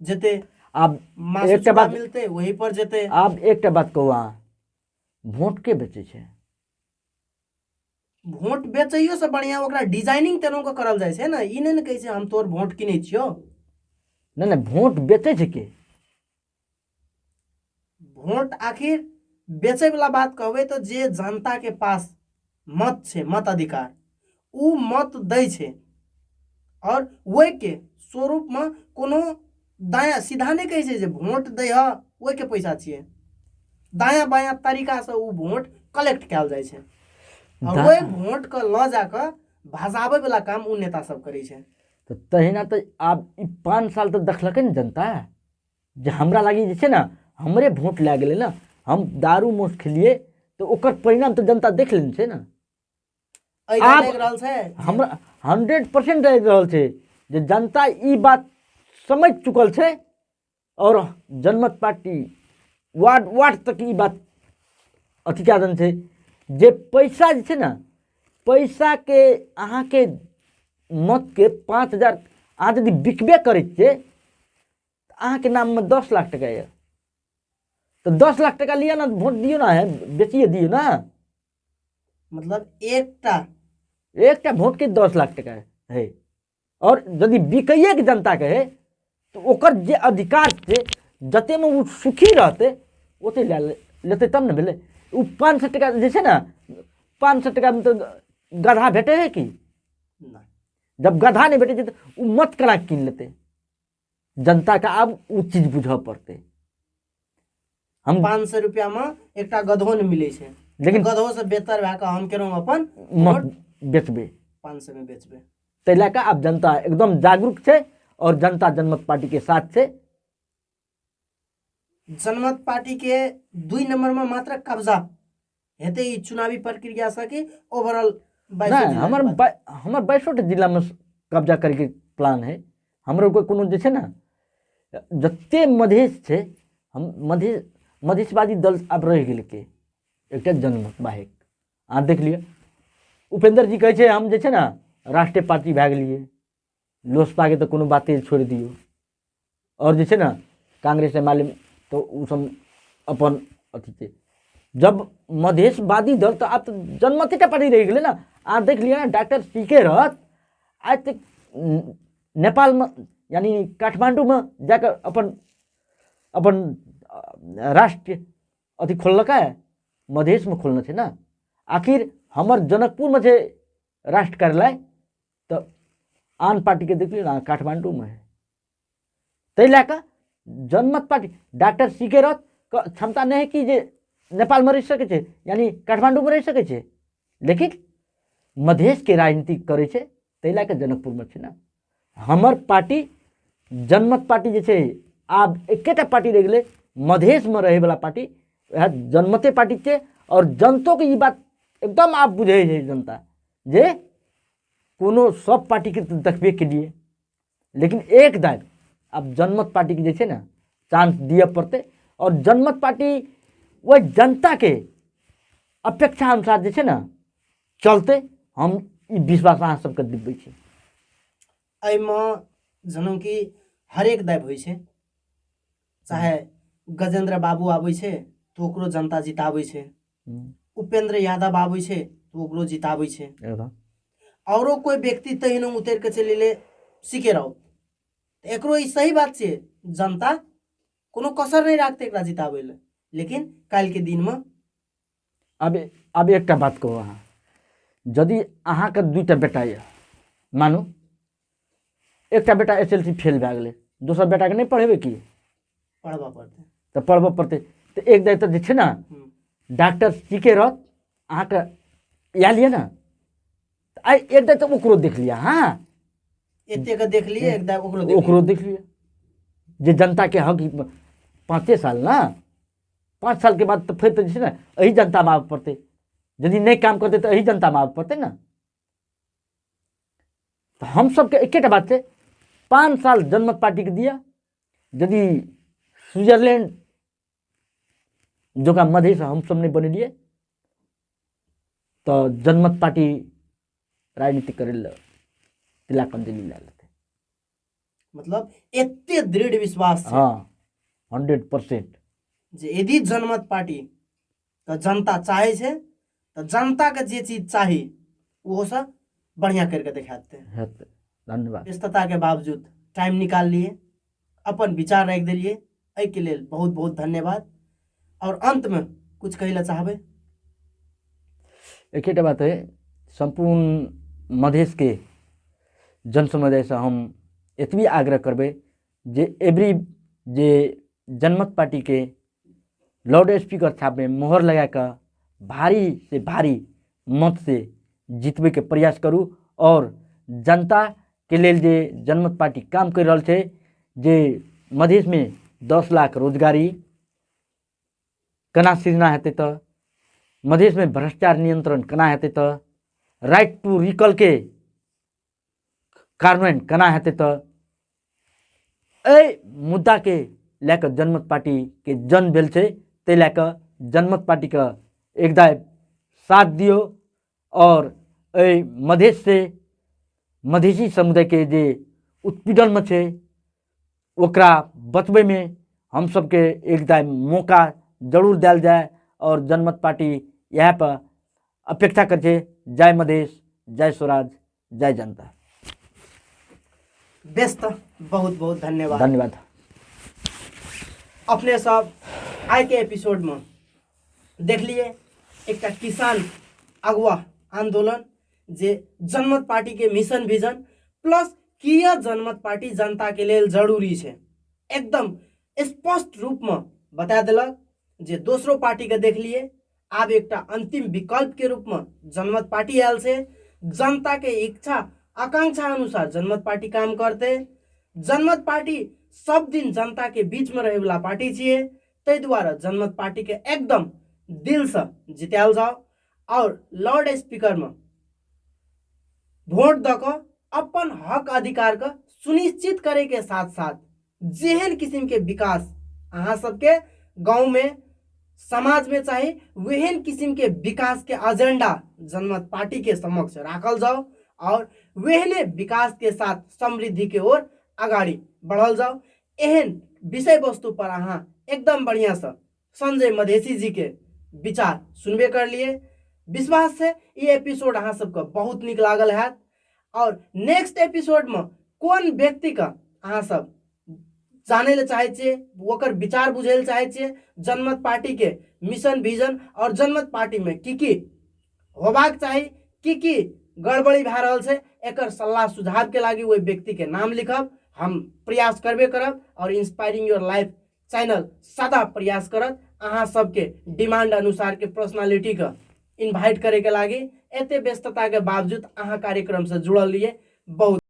S1: जेते,
S2: आब
S1: मासु
S2: एकटा
S1: चूड़ा
S2: बात
S1: मिलते वही पर जेते।
S2: आब एकटा बात कहू, अहाँ वोट के बेचै छै?
S1: वोट बेचैयो से बढ़िया ओकरा डिजाइनिंग तेना के करल जाइ छै ने, ई नहि ने कहै छै हम तोर वोट किनै छियौ।
S2: नहि नहि, वोट बेचै छै के?
S1: वोट आखिर बेचै वाला बात कहबै तऽ जे जनता के पास मत छै, मत अधिकार, उ मत दै छै और ओहि के स्वरूप में कोनो दायाँ सीधा नहि कहै छै जे वोट दै ह ओहि के पैसा छियै, दायाँ बायाँ तरीका से उ वोट कलेक्ट कयल जाइ छै और ओहि वोट के लऽ जाकऽ भसाबै वाला काम उ नेता सब करै छै।
S2: तऽ तहिना तऽ आब ई 5 साल तऽ देखलकै ने जनता जे हमरा लागी जे छै ने हमरे वोट लए गेलै ने, हम दारू मांस खेलियै तऽ ओकर परिणाम तऽ जनता देख लेने छै ने।
S1: आब लागि रहल छै
S2: हमरा 100% लागि रहल छै जे जनता ई बात समझ चुकल छै और जनमत पार्टी वार्ड वार्ड तक ई बात अथी कए देने छै जे पैसा जे छै ने, पैसाके अहाँके मतके 5000 अहाँ यदि बिकबे करै छियै तऽ अहाँके नाममे 10 लाख टका यऽ तऽ 10 लाख टका लिअ ने, वोट दियौ ने, बेचिए दियौ ने।
S1: मतलब एकटा
S2: एकटा वोटके 10 लाख टका है और यदि बिकैएके जनताके है तऽ ओकर जे अधिकार छै जतेमे ओ सुखी रहतै ओते लए लेतै तब ने भेलै। ओ 500 टका जे छै ने, 500 टकामे तऽ गधा भेटै है कि? जब गधा नहि भेटै छै तऽ ओ मत केना कीन लेतै? जनताके आब ओ चीज बुझऽ पड़तै।
S1: हम 500 रुपया में एकटा गधो नहि मिलै छै,
S2: लेकिन
S1: गधो से बेहतर भए कऽ हम केलहुँ अपन
S2: मत बेचबै,
S1: 500 में बेचबै।
S2: ताहि लए कऽ आब जनता एकदम जागरूक छै और जनता जनमत पार्टी के साथ छै।
S1: जनमत पार्टी के 2 नंबर में मात्र कब्जा हेतै ई चुनावी प्रक्रिया से कि ओवरऑल?
S2: नहि, हमर 22 जिला में कब्जा करैके प्लान है। हमरो कोनो जे छै ने जते मधेश छै, हम मधेशवादी दल आब रहि गेल के एकटा जनमत बाहेक। अहाँ देख लिअ, उपेंद्र जी कहै छै हम जे छै ने राष्ट्रीय पार्टी भए गेलियै, लोजपाके तऽ कोनो बाते छोड़ि दियौ, और जे छै ने कांग्रेस एम एल ए तऽ ओ सब अपन अथी छै। जब मधेशवादी दल तऽ आब तऽ जनमतेटा पार्टी रहि गेलै ने। अहाँ देख लिअ ने, डॉक्टर सी के रहत आइ तक नेपालमे यानी काठमाण्डूमे जाकऽ अपन अपन राष्ट्रीय अथी खोललकै, मधेशमे खोलने छै ने। आखिर हमर जनकपुरमे छै राष्ट्र कार्यालय, तऽ आन पार्टीके देख लियौ ने काठमाण्डूमे है। ताहि लए कऽ जनमत पार्टी डॉक्टर सी के रथ क्षमता नहि है कि जे नेपालमे रहि सकै छै यानी काठमाण्डूमे रहि सकै छै, लेकिन मधेशके राजनीति करै छै, ताहि लए कऽ जनकपुरमे छै ने। हमर पार्टी जनमत पार्टी जे छै आब एकेटा पार्टी रहि गेलै मधेशमे रहैवला पार्टी, वएह जनमते पार्टी छै। और जनतोके ई बात एकदम आब बुझै छै जनता जे कोनो सब पार्टीके तऽ देखबे केलियै, लेकिन एक दाबि आब जनमत पार्टीके जे छै ने चांस दिअ पड़तै। और जनमत पार्टी ओहि जनताके अपेक्षा अनुसार जे छै ने चलतै, हम ई विश्वास अहाँ सबके दिबै छी।
S1: एहिमे जनउ कि हरेक दाबि होइ छै, चाहे गजेन्द्र बाबू आबै छै तऽ ओकरो जनता जिताबै छै, उपेंद्र यादव आबै छै तऽ ओकरो जिताबै छै, औरो कोई व्यक्ति तहिनो उतरि कऽ चलि एलै सीके राउत, तऽ एकरो ई सही बात छै, जनता कोनो कसर नहि राखतै एकरा जिताबै लए। लेकिन काल्हिके दिनमे
S2: आब एकटा बात कहू अहाँ, यदि अहाँके 2टा बेटा यऽ, मानू एकटा बेटा एस एल सी फेल भए गेलै, दोसर बेटाके नहि पढ़ेबै की?
S1: पढ़बऽ पड़तै।
S2: तऽ पढ़बऽ पड़तै। तऽ एक दाइ तऽ जे छै ने डॉक्टर सी के रहत अहाँके आयल यऽ ने, आइ एक दाइ तऽ ओकरो देख लिअ, हाँ
S1: एतेक देख लिअ, एक दाइ ओकरो देख
S2: ओकरो देख लिअ जे जनताके हक 5 साल ने, 5 सालके बाद तऽ फेर तऽ जे छै ने एही जनतामे आबऽ पड़तै, यदि नहि काम करतै तऽ एही जनतामे आबऽ पड़तै ने। तऽ हम सबके एकेटा बात छै, 5 साल जनमत पार्टीके दिअ, यदि स्विट्जरलैंड जकाँ मधेश हमसब नहि बनेलियै तऽ जनमत पार्टी राजनीति करै लए तिलाकंजलि लए लेतै।
S1: मतलब एते दृढ़ विश्वास छै।
S2: हाँ, 100%।
S1: जे यदि जनमत पार्टी तऽ जनता चाहे छै तऽ जनता के जे चीज चाही ओहो से बढ़िया करके देखा देतै।
S2: हेतै। धन्यवाद।
S1: व्यस्तता के बावजूद टाइम निकाल लिए, अपन विचार राखि देलियै, एहिके लेल बहुत बहुत धन्यवाद। और अंतमे कुछ कहै लए चाहबै?
S2: एकेटा बात है, सम्पूर्ण मधेशके जन समुदायसँ हम एतबी आग्रह करबै जे एवरी जे जनमत पार्टीके लाउड स्पीकर छापमे मोहर लगा कऽ भारी से भारी मत से जीतबैके प्रयास करू। और जनताके लेल जे जनमत पार्टी काम करि रहल छै, जे मधेशमे 10 लाख रोजगारी केना सृजना हेतै, तऽ मधेशमे भ्रष्टाचार नियंत्रण केना हेतै, तऽ राइट टू रिकॉलके कार्यान्वयन केना हेतै, तऽ एहि मुद्दाके लए कऽ जनमत पार्टीके जन्म भेल छै। ताहि लए कऽ जनमत पार्टीके एकदा साथ दियौ। और एहि मधेशसँ मधेशी समुदायके जे उत्पीड़नमे छै ओकरा बचबैमे हम सबके एकदा मौका जरूर देल जाय। और जनमत पार्टी इएह पर अपेक्षा करै छै। जय मधेश, जय स्वराज, जय जनता।
S1: बेस, तऽ बहुत बहुत धन्यवाद।
S2: धन्यवाद।
S1: अपने सब आइ के एपिसोड में देखलिए एकटा किसान अगुआ आंदोलन जे जनमत पार्टी के मिशन विजन प्लस किया जनमत पार्टी जनता के लेल जरूरी छै एकदम स्पष्ट रूप में बता देलक। जे दोसरो पार्टी के देखलिए आब एकटा अंतिम विकल्प के रूप में जनमत पार्टी आयल छै। जनता के इच्छा आकांक्षा अनुसार जनमत पार्टी काम करते। जनमत पार्टी सब दिन जनता के बीच में रहे वाला पार्टी छियै, ताहि दुआरे जनमत पार्टी के एकदम दिल से जितायल जाओ और लाउड स्पीकर में वोट दऽ कऽ अपन हक अधिकार के सुनिश्चित करे के साथ साथ जेहन किस्म के विकास अहाँ सबके गाँव में समाज में चाही वेहन किस्म के विकास के एजेंडा जनमत पार्टी के समक्ष राखल जाओ और वेहने विकास के साथ समृद्धि के ओर अगाडि बढ़ल जाओ। एहन विषय वस्तु पर अहाँ एकदम बढ़िया से संजय मधेशी जी के विचार सुनबे कर लिए। विश्वास से ये एपिसोड अहाँ सबके बहुत नीक लागल हैत। और नेक्स्ट एपिसोड में कोन व्यक्ति के अहाँ सब जानै लए चाहै छियै, ओकर विचार बुझै लए चाहै छियै, जनमत पार्टी के मिशन विजन और जनमत पार्टी में की की होबाक चाही, की की गड़बड़ी भए रहल छै, एकर सलाह सुझाव के लागि ओहि व्यक्ति के नाम लिखब। हम प्रयास करबे करब और इंस्पायरिंग your life channel सदा प्रयास करत अहाँ सबके डिमांड अनुसार के पर्सनालिटी के इन्वाइट करे के लागि। एते व्यस्तता के बावजूद अहाँ कार्यक्रम से जुड़ल लिए बहुत